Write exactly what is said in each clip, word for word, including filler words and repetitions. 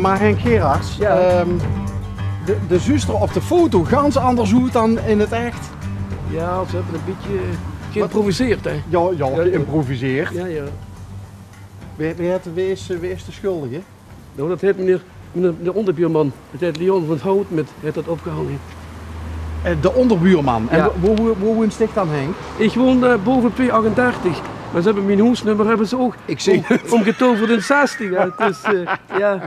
Mer Henk Gerards, jao, ehm, de, de zuus d'r op de foto gans anders oet dan in 't ech. Jao, ze höbbe e bietje geïmproviseerd, hè? Jao, jao, geïmproviseerd. Jao, jao. Wae, wae haet, wae is, wae is de schuldige? Noe, dat haet meneer, meneer de óngerbuurman, dat haet Leon van 't Hout mit, haet dat opgehange. Eh, de óngerbuurman. En wo, wo, wo woens dich dan, Henk? Ich woon, eh, bove op twieëndertig. Mer ze höbbe mien hoesnummer, höbbe ze ouch ómgetoverd in zestig, hè. 't Is, eh, jao.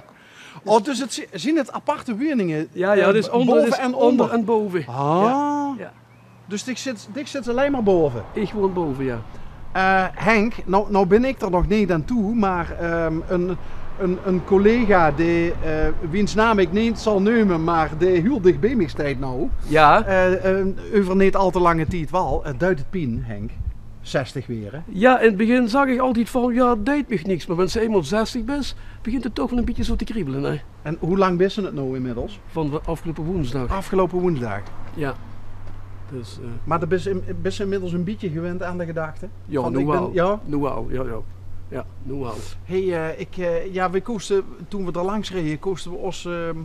Oh, dus 't zi-, zien 't aparte wuninge? Jao, jao, eh, 't is ónger, bove 't is en ónger en bove. Ah. Jao, jao. Dus dich zits, dich zits allein mer bove? Ich woon bove, jao. Eh, Henk, noe, noe bin ich d'r nog neet aan toe, mer, ehm, ein, ein, ein collega dae, eh, wiens naam ich neet zal neume, mer dae hiel dich bie mich steit noe. Jao. Eh, eh, euver neet al te lange tied waal. Eh, duit 't pien, Henk? Zestig waere, hè? Jao, in 't begin zag ich altied van, jao, 't deit mich niks. Mer wens se einmaol zestig bis, begint 't toch waal e bietje zoe te kriebele, hè? En wie lang bis se 't noe inmiddels? Van de aafgeloupe woensdag. Aafgeloupe woensdag? Jao. Dus, eh, mer de bis in-, bis se inmiddels e bietje gewend aan de gedachte? Jao, noe waal. Jao? Noe waal, jao, jao. Jao, noe waal. Hey, eh, ich, eh, jao, v'r kóste, toen v'r d'r langs reje, kóste v'r ós, ehm,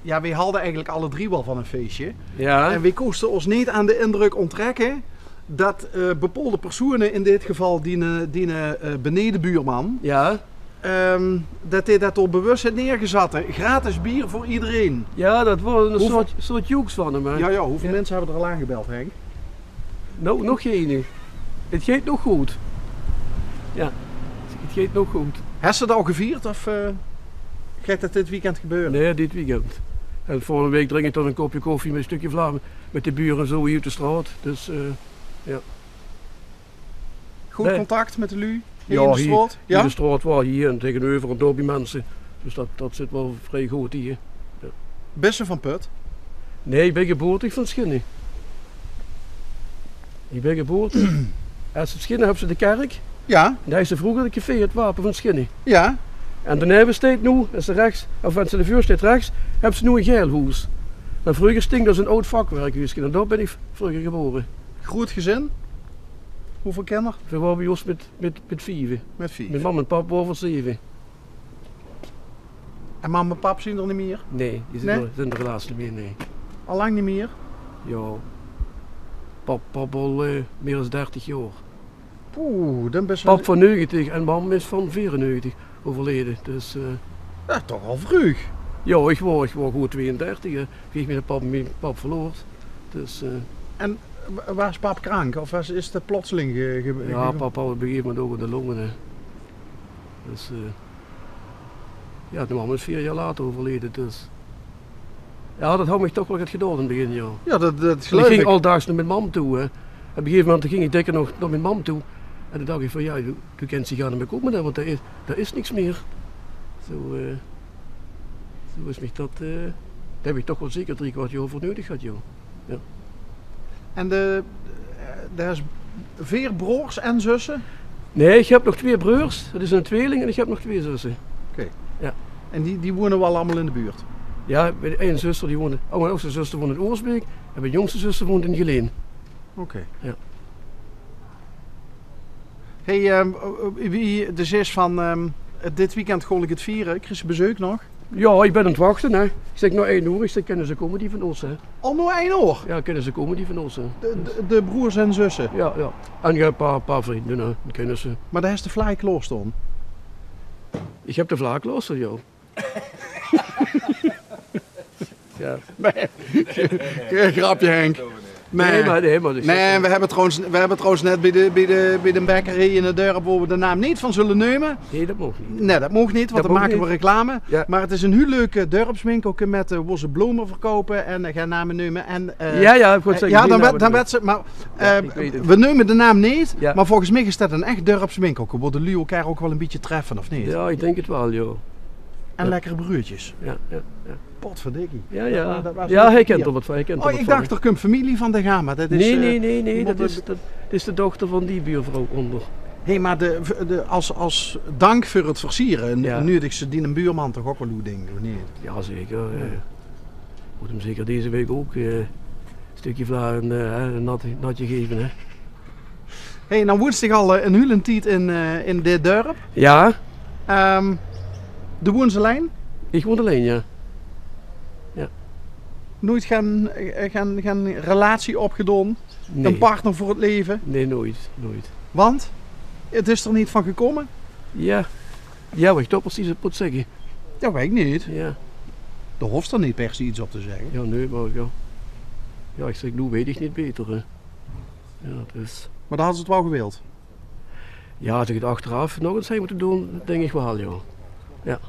jao, v'r hadde eigelik alle drie waal van e feesje. Jao. En v'r kóste ós neet aan de indrök ónttrekke dat, eh, bepaolde persone, in dit geval diene, diene, eh, benedebuurman, jao, ehm, dat dae dat d'r bewus haet neergezat, hè. Gratis bier veur ederein. Jao, dat waor e soort, soort joeks van 'm, hè. Jao, jao, wieväöl minse höbbe d'r al aangebeld, Henk? Noe, nog geine. 't Geit nog good. Jao, 't geit nog good. Hes se 't al gevierd of, eh, geit dat dit weekend gebeure? Nae, dit weekend. En volgende waek drink ich dan e köpke koffie mit e stökske vlaam, mit de bure zoe hie op de straot. Dus, eh, jao. Good contact mit de luuj hie in de straot? Jao, hie in de straot waal, hie en taengeneuver en dao bie minse. Dus dat, dat zit waal vrie good hie. Jao. Bis se van Put? Nae, ich bin geboortig van Schinne. Ich bin geboortig. Es se Schinne höbs se de kerk. Jao. En dao is vreuger 't café 't Wape van Schinne. Jao. En daoneve steit noe, es se rechs, of es se de veur steit rechs, höbs se noe e gael hoes. Mer vreuger sting dao zoe'n aod vakwerkhuuske. En dao bin ich vreuger gebore. Groet gezin? Wieväöl kinjer? Veer waore bie ós mit, mit, mit vieve. Mit vief. Mit mam en pap waore veer zeve. En mam en pap zien d'r neet mier? Nae, die zien d'r, zien d'r helaas neet mier, nae. Al lang neet mier? Jao. Pap, pap al, eh, mier es dertig jaor. Poeh, dan bis se... Pap van negentig en mam is van veerennegentig euverleje. Dus, eh, jao, toch al vreug. Jao, ich waor, ich waor good tweeëndertig, hè. Wie ich miene pap, miene pap verloor. Dus, eh. En wa-, waas pap krank? Of waas, is dat plotseling ge-, ge-, jao, ge-, pap haw op e gegeve moment ouch in de longe, hè. Dus, eh, jao, de mam is veer jaor later euverleje, dus. Jao, dat haw mich toch waal get gedaon in 't begin, jao. Jao, dat, dat geluif ich. En ich ging aldaags nao mien mam toe, hè. Op e gegeve moment ging ich dèkker nog nao mien mam toe. En toen dach ich van, jao, doe, doe kins hie gaar neet mie kómme, hè, want dao is, dao is niks mier. Zoe, eh, zoe is mich dat, eh, dao höb ich toch waal zeker drie kwart jaor veur neudig gehad, jao. Jao. En de, eh, d'r is veer broors en zusse? Nae, ich höb nog twee breurs. Dat is 'ne tweeling en ich höb nog twee zusse. Oké. Jao. En die, die wone waal allemaol in de buurt? Jao, mien eine zuster die woont, oh, mien oudste zuster woont in Oorsbeek en mien jóngste zuster woont in Geleen. Oké. Jao. Hey, ehm, wie de zis van, ehm, dit weekend gaon ich 't viere. Kriegs se bezeuk nog? Jao, ich bin aan 't wachte, hè. Ich zèk nao ein oer, ich zèk, kinne ze kómme, die van ós, hè? Al nao ein oer? Jao, kinne ze kómme, die van ós, hè. De, de, de broors en zusse? Jao, jao. En jao, e paar, paar vrunj, hè, die kinne ze. Mer dao hes se de vlaai klaorstaon? Ich höb de vlaai klaorstaon, jao. Jao. Nae. Grepke, Henk. Nae, mer, nae, mer dat is... Nae, v'r höbbe trouwens, v'r höbbe trouwens net bie de, bie de, bie de bekker hie in 't dörp, wo v'r de naam neet van zulle neume. Nae, dat maag neet. Nae, dat maag neet, want dan make v'r reclame. Jao. Mer 't is ein hiel leuk, eh, dörpswinkelke mit, eh, wo ze blome verkoupe en, eh, gein name neume. En, eh, jao, jao, ich wou zègke, dan wet, dan wet ze, mer, eh, v'r neume de naam neet, mer volges mich is dat ein ech dörpswinkelke, wo de luuj elkaar ouch waal ein bietje treffe, of neet? Jao, ich dink 't waal, jao. En lekkere bruuedjes. Jao, jao, jao. Potverdikkie. Jao, jao. Dat wa-, dat waas... Jao, leuk. Hae kint d'r get van, hae kint d'r get van. Oh, ich dach, d'r kump femilie van de Gama. Dat is, nae, eh, nae, nae, nae, dat is, dat is de dochter van die buurvrouw ónger. Hey, mer de, de, es, es dank veur 't versiere, jao, neudig se diene buurman toch ouch waal oet, dink ich, of neet? Jao, zeker, eh. Mót 'm zeker deze waek ouch, eh, e stökske vlaai en, eh, hè, e nat, natje gaeve, hè. Hey, noe woens dich al, eh, ein hiel tied in, eh, in dit dörp. Jao. Ehm, doe woens allein? Ich woon allein, jao. Jao. Noeit gein, eh, gein, gein relatie opgedaon? Nae. Ein partner veur 't laeve? Nae, noeit, noeit. Want? 't Is d'r neet van gekómme? Jao. Jao, wat ich toch precies op mót zègke. Jao, weit ich neet. Jao. Dao hoofs te neet per se get op te zègke. Jao, nae, mer jao. Jao, ich zègk, noe weit ich neet baeter, hè. Jao, dus. Mer dan hads te 't waal gewild? Jao, es ich 't achteraaf nog ins haw mótte doon, dink ich waal, jao. Jao.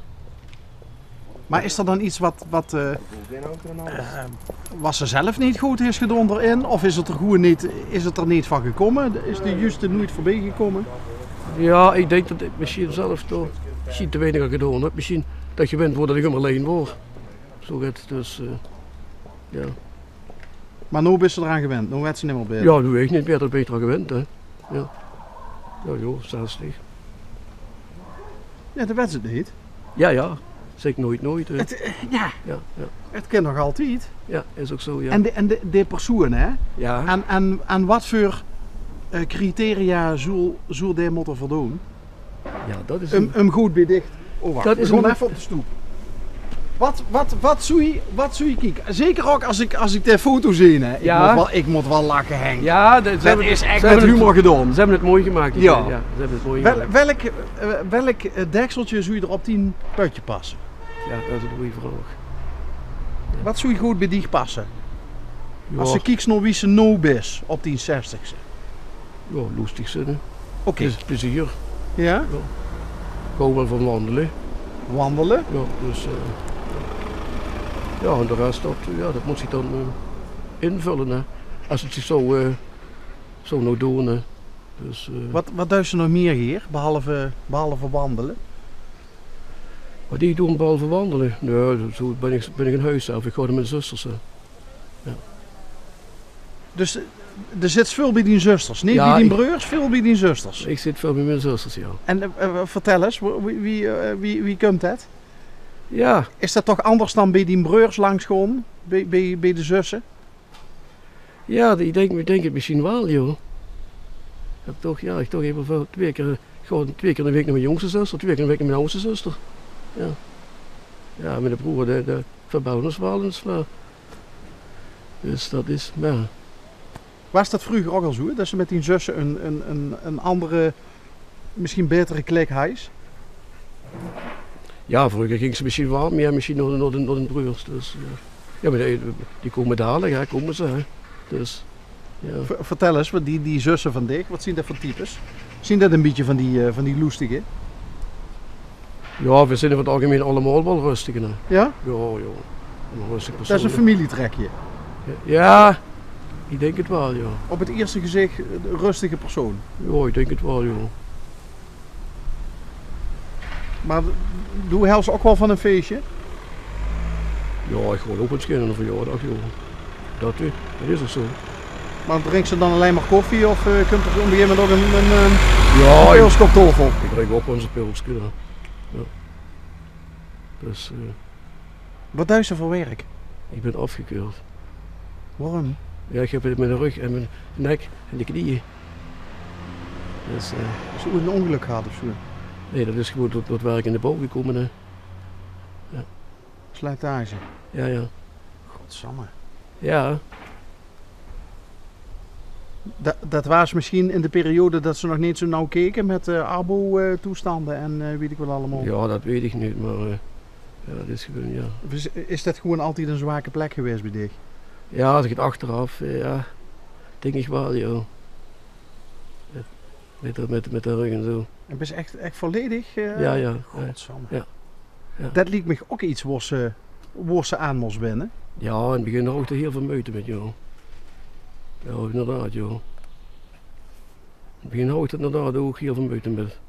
Mer is d'r dan get wat, wat, eh, eh, wat se zelf neet good höbs gedaon d'rin? Of is 't d'r gewoen neet, is 't d'r neet van gekómme? Is de juuste noeit veurbie gekómme? Jao, ich dink det ich mesjien zelf toch mesjien te weinig höb gedaon. Mesjien det ich gewend waor det ich ummer allein waor. Zoe get, dus, eh, jao. Mer noe bis se d'raan gewend, noe wèts se neet mier baeter. Jao, noe weit ich neet baeter, dan bön ich d'raan gewend, hè. Jao. Jao, jao, zestig. Jao, dan wèts se 't neet. Jao, jao. Zèk noeit noeit, hè. 't, eh, jao. Jao, jao. 't Kin nog altied. Jao, is ouch zoe, jao. En de, en de, de persoen, hè? Jao. En, en, en wat veur, eh, criteria zoel, zoel dae mótte voldoon? Jao, det is Um, ein um good bie dich. Oh, wach. Det is Veer gaon ein effe op de stoep. Wat, wat, wat zoe, wat zoe kieke? Zeker ouch es ich, es ich de foto zeen, hè. Ich Jao. mót waal, ich mót waal lache, Henk. Jao, det, ze Det höbbe is 't, ech ze mit höbbe 't, humor gedaon. Ze höbbe 't mooi gemaak, Jao. Jao, ze höbbe 't mooi Wel-, gemaak. welk, eh, welk, eh, dekseltje zoe d'r op dien pötje passe? Jao, det is ein gooj vraog. Wat zoe good bie dich passe? Jao. Es se kieks nao wie se noe bis op dien zestigste. Jao, loestig zeen, hè. Oké. Ple-, plezeer. Jao? Jao. Ich haw waal van wandele. Wandele? Jao, dus, eh, jao, en de res, det, jao, det mót zich dan, eh, invölle, hè. Es 't zich zoe, eh, zoe noe doon, hè. Dus, eh, Wat, wat duis se nog mieër hie, behalve, behalve wandele? Wat ich doon behalve wandele? Nae, zoe, zoe bön ich, bön ich in hoes zelf. Ich gaon nao mien zusters, hè. Jao. Dus, eh, de zits väöl bie dien zusters. Neet Jao, bie dien ich breurs, väöl bie dien zusters. Ich zit väöl bie mien zusters, jao. En, eh, eh, vertèl ins, wie, wie, eh, wie, wie kump det? Jao. Is det toch anders dan bie dien breurs langs gaon? Bie, bie, bie de zusse? Jao, ich dink, ich dink 't mesjien waal, jao. Ich höb toch, jao, ich toch effe väöl, twieë kier, eh, gewoon twieë kier in de waek nao mien jóngste zuster, twieë kier in de waek nao mien ajdste zuster. Jao. Jao, mien broor, dae, dae verbel ós waal ins, mer dus det is, jao. Waas det vreuger ouch al zoe, det se mit dien zusse ein, ein, ein, ein anger, mesjien baeter klik haws? Jao, vreuger góng se mesjien waal mieër mesjien nao de, nao de, nao de breurs. Dus, eh, jao, mer die, die kómme dalik, hè, kómme ze, hè. Dus, jao. Ver-, vertèl ins, wat die, die zusse van dich, wat zeen det veur types? Zeen det ein bietje van die, eh, van die loestige? Jao, veer zeen euver 't algemein allemaol waal rustig, hè. Jao? Jao, jao. Ein rustig persoon. Det is ein femilietrekje? Jao, ich dink 't waal, jao. Op 't ierste gezich, eh, ein rustige persoon? Jao, ich dink 't waal, jao. Mer doe hèls ouch waal van ein feesje? Jao, ich gaon ouch ins ein kier nao ein verjaordaag, jao. Det, eh, det is ouch zoe. Mer drinks se dan allein mer koffie of, eh, kump d'r op ein gegaeve moment ouch ein, ein, eh, Jao, ein ich pilske op taofel? Ich drink ouch waal ins ein pilske, jao. Jao. Dus, eh, Wat duis se veur werk? Ich bön aafgekeurd. Waorum? Jao, ich höb 't mit de rögk en mien nek en de knieje. Dus, eh, Höbs se oeats ein óngelök gehad of zoe? Nae, det is gewoon door, door 't werk in de bouw gekómme, hè. Jao. Slijtage? Jao, jao. Godsamme. Jao. Det, det waas mesjien in de periode det ze nog neet zoe nauw keke mit, eh, arbo, eh, toestande en, eh, weit ich waat allemaol. Jao, det weit ich neet, mer, eh, jao, det is gewoon, jao. Is, is det gewoon altied ein zwake plek gewaes bie dich? Jao, es ich 't achteraaf, eh, jao, dink ich waal, jao. Mit de, mit, mit de rögk en zoe. En bis ech, ech volledig, eh, Jao, jao, jao. Godsamme. Jao. Jao. Det liek mich ouch get wo se, wo se aan mós wenne. Jao, in 't begin haw ich d'r hiel väöl meujte mit, jao. Jao, inderdaad, jao. In 't begin haw ich d'r inderdaad ouch hiel väöl meujte mit.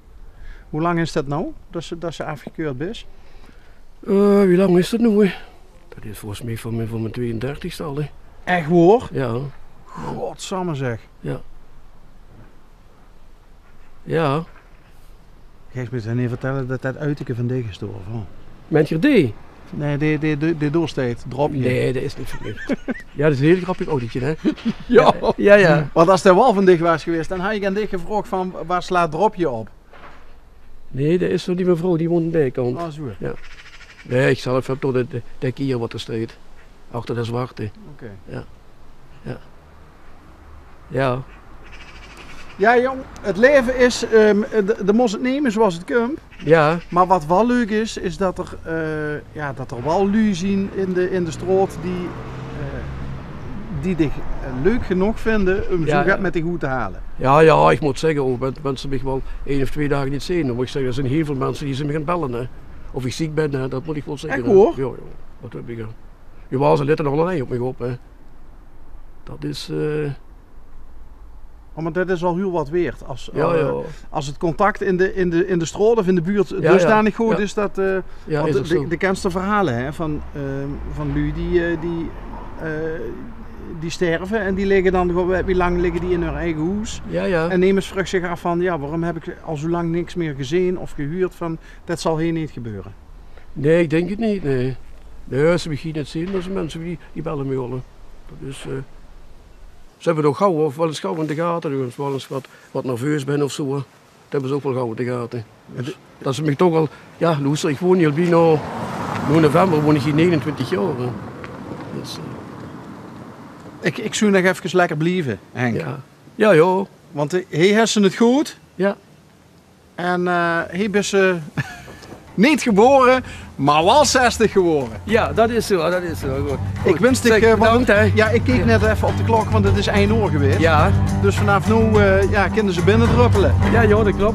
Wie lang is det noe, det se, det se aafgekeurd bis? Eh, wie lang is det noe, hè? Det is volges mich van mien, van mien tweeëndertigste al, hè. Ech waor? Jao. Godsamme zeg. Jao. Jao. Geis mich neet vertèlle det det uiteke van dich is, of waal? Meint geer dae? Nae, dae, dae, dae, dae dao steit, Dropje. Nae, det is neet van mich. Jao, det is ein hiel grappig autootje, hè? Jao. Jao, jao. Want es dae waal van dich waas gewaes, dan haw ich aan dich gevraog van, waat slaat Dropje op? Nae, det is van die mevrouw, die woont aan de kant. Ah, zoe. Jao. Nae, ich zelf höb toch de, de, de kier wat d'r steit. Achter de zwarte. Oké. Jao. Jao. Jao. Jao, jóng, 't laeve is, ehm, de, de mós 't neme zoeas 't kump. Jao. Mer wat waal leuk is, is dat d'r, eh, jao, dat d'r waal luuj zien in de, in de straot die, eh, die dich, eh, leuk genóg vinde um zoe get mit dich oet te hale. Jao, jao, ich mót zègke, ouch wen, wen ze mich waal ein of twee daag neet zeen, dan mót ich zègke, d'r zien hiel väöl minse die ze mich gaon belle, hè. Of ich ziek bön, hè, dat mót ich waal zègke, hè. Ech waor? Jao, jao, dat höb ich, hè. Jao, ze lètte allemaol op mich op, hè. Dat is, eh, Oh, mer dat is al hiel wat weerd. As, eh, as 't contact in de, in de, in de straot of in de buurt dusdanig good is, dat, eh, want de, de kèns de verhaole, hè, van, eh, van luuj die, eh, die, eh, die sterve en die ligke dan gewoon, wie lang ligke die in hun eige hoes? En nemes vraog zich aaf van, jao, waorum höb ich al zoe lang niks mie gezeen of gehuurd van, dat zal hie neet gebeure. Nae, ich dink 't neet, nae. Nae, es ze mich hie neet zeen, dan zien minse die, die belle mich al, hè. Dat is, eh, ze höbbe 't ouch gauw, of waal ins gauw in de gate, dus waal ins wat, wat nerveus bön of zoe, hè. Dat höbbe ze ouch waal gauw in de gate. Dus dat ze mich toch al, jao, loester, ich woon hie al bienao, noe november woon ich hie negenentwintig jaor, hè. Dus, eh. Ich, ich zou nog efkes lekker blieve, Henk. Jao. Jao, jao. Want, eh, hie höbs se 't good. Jao. En, eh, hie bis se neet gebore, mer waal zestig gewore. Jao, dat is zoe, dat is zoe. Good. Ich wins dich, eh, bedank, hè. Jao, ich keek net effe op de klok, want 't is ein oor gewaes. Jao. Dus vanaaf noe, eh, jao, kinne ze binnedruppele. Jao, jao, dat klop.